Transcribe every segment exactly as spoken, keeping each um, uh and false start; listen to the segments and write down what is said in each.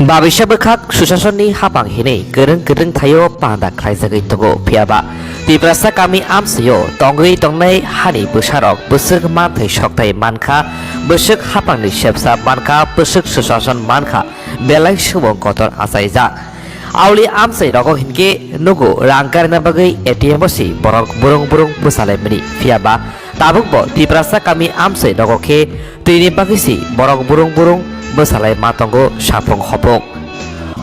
Babisa bwkhak Susasonni hapang hinwi kwrwng kwrwng thaio panda khlaijagwi tongo, phiyaba Tiprasa kami amchaio tongwi tongnai hani bwsarok bwswk manthai sokthai mankha, bwswk hapangni sepsa mankha, bwswk Susason mankha, belai subung kotor achaijak. Auli amchai rogo hinkhe nugo rang karina bagwi A T M o si borok burung burung bwsalaimani, phiyaba tabukbo Tiprasa kami amchai rogo khe twini bagwi si borok burung burung bwsalai ma tongo sapung hopung.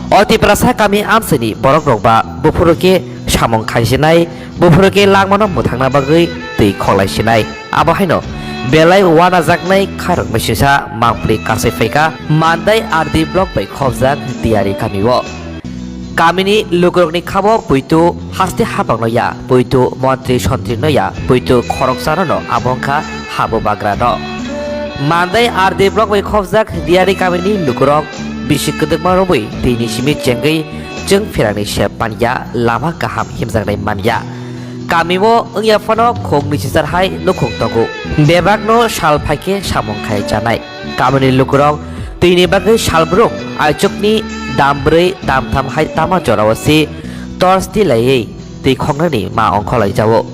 O Tiprasa kami amchaini borok rok ba buphuru khe samung khaisinai, buphuru khe langmano mwthangna bagwi twi khoklai sinai. Abo haino belai wanajaknai khairoknwi sisa mangpli kasai phaikha Mandai R D block bai khopjak Diari kamio. Kamini lukurokni khabo poito haste hapangno ya, poito montri sontrino ya, poito khoroksano no abo wngkha habo bagrano. Mandai R D block bai khopjak Diari kamini lukurok bisi kwdwkma romwi twini simi chengwi chwng pherangni sep manya, lama kaham himjaknai manya. Kamio wngya phano khungni sisar hai nukhung tongo. Bebakno sal phaikhe samung khai chanai. Kamini lukurok twini bagwi salbrum aichukni dam brwi dam tham hai tama jorao se torch tilaiwi twi khoknani ma ongkhorlai jao.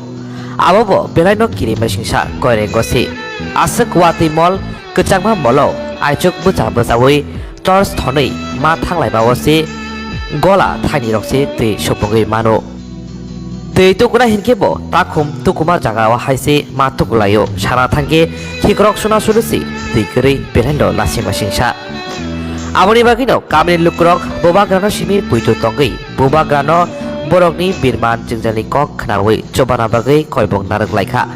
Abobo belaino kirimasingsa koirengo se. Aswk watwi mol kwchangma molo aichuk bwcha bwchawi torch thonwi ma thanglaimao se gola thainirok se twi supungwi mano. Twi tukuna hinkhe bo takhum tukuma jagao hai se ma tukulaio. Sana thangkhe khikrok suna sunu se twi kwrwi belaino lasima singsa. Aboni bagwino kamini lukurok bubagrano simi puitu tongwi bubagrano borokni birman jwngjalni kok khnawi chubana bagwi koibok narwk laikha.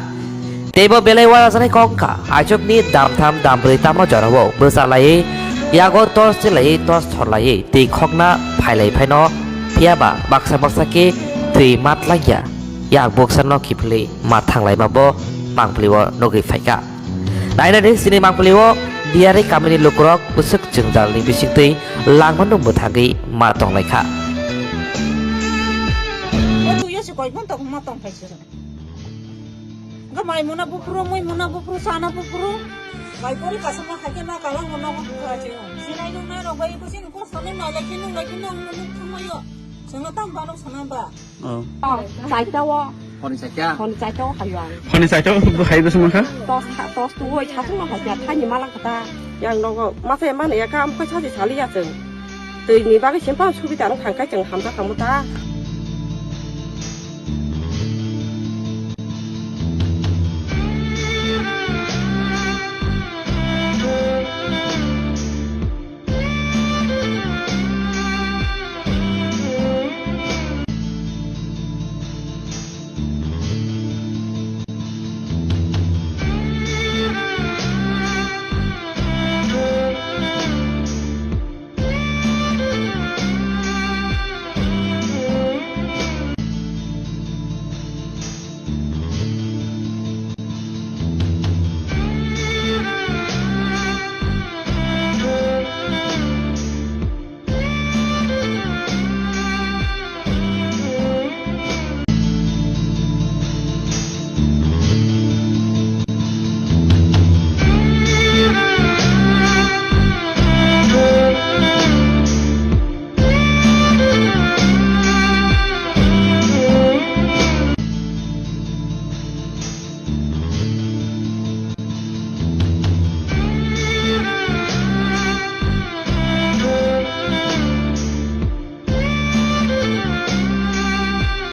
Teibo belai uanajaknai kok wngkha, aichukni dam tham dam brwi tamo jorao bwcha laiwi, yago torch tilaiwi, torch thor laiwi twi khokna phailai phaino, phiyaba baksa baksa khe twi matlangya, yak bwksano kiphilwi ma thanglaima bo mangpilio nugwi phaikha. Nainani chini mangpilio Diari kamini lukurok bwswk jwngjalni bisingtwi langmano mwthangwi ma tonglaikha. Gamai muna bupuru, mui muna bupuru, sana bupuru. Bai pori kasama haikhe na kalang muna bupuru aje. Sinai nung na rok bai kusin ko sanu na lagi nung lagi nung nung nung tumayo. Sana tam ba nung sana ba. Oh. Oh, saita wo. Honi saita. Honi saita wo hayo ang. Honi saita wo hayo bwswk mankha? Tos tha, tos tu woi satung ma haikhe thani malang kata. Yang nogo masa emang ya kam ko saji sali ya chwng. Twi ni bagwi simpang subida ang thangkai chwng hamjak kamu ta.